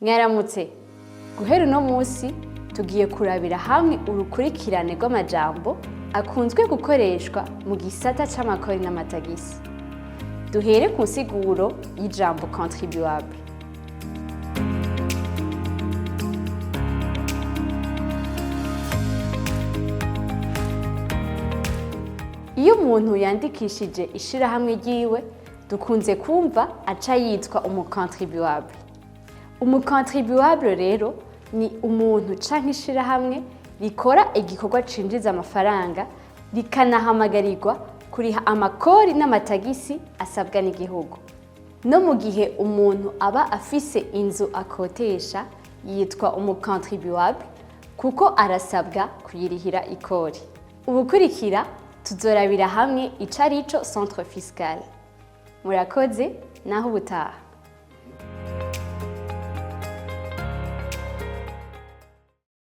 Mwaramutse. Guhera uno munsi tugiye kurabira hamwe urukurikirane rw'amajambo akunzwe gukoreshwa mu gisata c'amakori n'amatagisi. Duhere ku nsiguro y'ijambo contribuable. Iyo umuntu yandikishije ishirahamwe ryiwe, dukunze kumva aca yitwa umucontribuable. Umucontribuable rero ni umuntu canke ishirahamwe rikora igikorwa cinjiza amafaranga, rikanahamagarirwa kuriha amakori n'amatagisi asabwa n'igihugu. No mu gihe umuntu aba afise inzu akotesha, yitwa umucontribuable kuko arasabwa kuyirihira ikori. Ubukurikira tuzorabira hamwe ico arico centre fiscal. Murakoze, naho ubutaha.